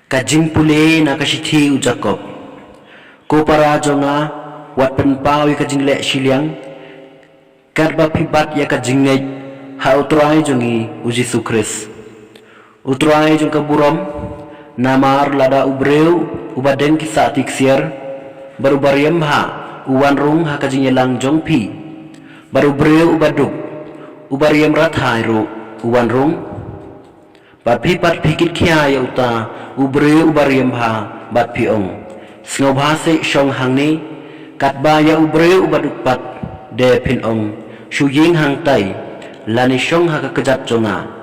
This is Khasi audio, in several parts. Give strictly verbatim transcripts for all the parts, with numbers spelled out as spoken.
Ka jingpule na ka shithi u Jakob. Ko para jong nga, wat pynpaw ïa ka jingleh shiliang, katba phi bat ïa ka jingngeit ha U Trai jong ngi u Jisu Khrist, U Trai jong ka burom. Namar lada u briew uba deng ki sah ti ksiar, bad uba riam bha, u wan rung ha ka jingïalang jong phi, bad u briew uba duk, uba riam rathai ruh, u wan rung. Bad phi pat phi kit khia ïa uta u briew uba riam bha, bad phi ong, sngewbha seh shong hangne. Katba ïa u briew uba duk pat, de phin ong, shu ïeng hangtai, lane shong ha ka kjat jong nga.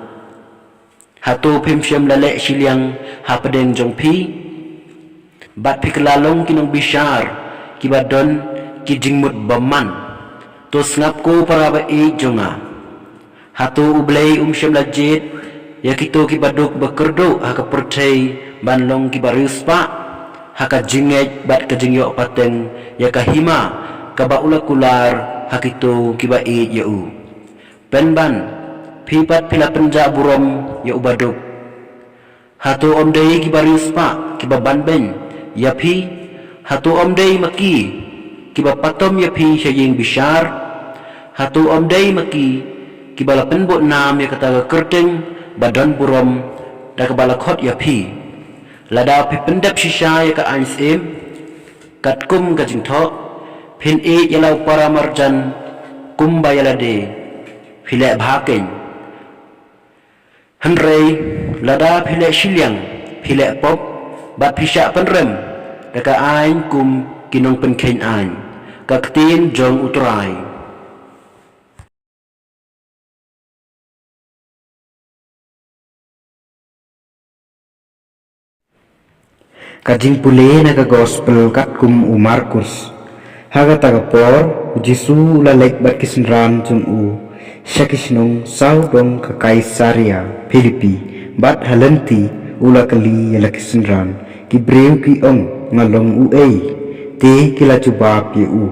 Hato phim shym la leh shiliang hapdeng jong phi? Bad phi kylla long ki nongbishar kiba don ki jingmut bymman. To sngap ko para ba ïeit jong nga. Hato U Blei um shym la jied ïa kito kiba duk ba kyrduh ha ka pyrthei ban long kiba riewspah ha ka jingngeit bad ka jingïoh pateng ïa ka hima kaba u la kular ha kito kiba ïeit ïa u? Pynban, phi pat phi la pynjah burom ïa uba duk. Hato ym dei kiba riewspah kiba ban beiñ ïa phi? Hato ym dei ma ki kiba patom ïa phi sha ïing bishar? Hato ym dei ma ki kiba la pynbud nam ïa kata ka kyrteng ba don burom da kaba la khot ïa phi? Lada phi pyndep shisha ïa ka aiñ syiem katkum ka jingthoh, phin ïeit ïa la u para marjan kumba ïa lade, phi leh bha keiñ. Hynrei lada phi leh shiliang, phi leh pop, bad phi shah pynrem da ka aiñ kum ki nongpynkheiñ aiñ. Ka ktien jong U Trai. Ka jingpule na ka gospel katkum u Markus. Ha kata ka por, u Jisu u la leit bad ki synran jong u sha ki shnong sawdong ka Kaisaria Philipi, bad ha lynti u la kylli ïa la ki synran, ki briew ki ong nga long uei? Te ki la jubab ïa u,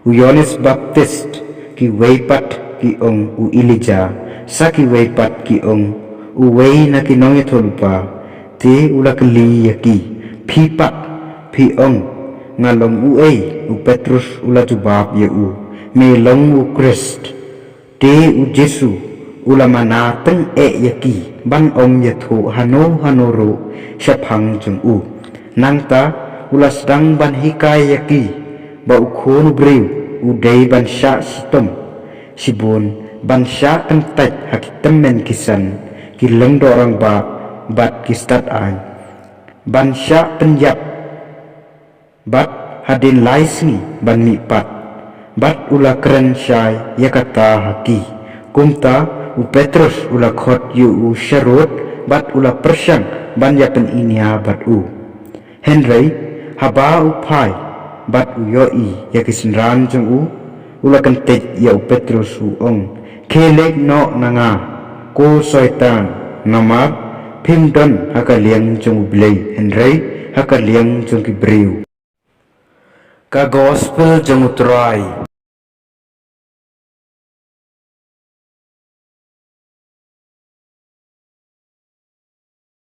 u Ïoannis Baptist, kiwei pat ki ong u Elijah, sa kiwei pat ki ong uwei na ki nongïathuhlypa. Te u la kylli ïa ki, phi pat, phi ong nga long uei? U Petrus u la jubab ïa u, me long u Khrist. Te u Jisu u la mana tyngeh ïa ki ban ym ïathuh hano hano ruh shaphang jong u. Nangta u la sdang ban hikai ïa ki ba u Khun u briew u dei ban shah shitom shibun, ban shah kyntait ha ki tymmen ki san, ki lyngdoh rangbah bad ki stad aiñ, ban shah pynïap bad hadien lai sngi ban mihpat. Bad u la kren shai ïa kata ha ki. Kumta u Petrus u la khot ïa u sharud bad u la pyrshang ban ïa pyniñia bad u. Hynrei haba u phai bad u ïohi ïa ki synran jong u, u la kyntait ïa u Petrus u ong, khie leit noh na nga, ko Soitan, namar phim don ha ka liang jong U Blei, hynrei ha ka liang jong ki briew. Ka gospel jong U Trai.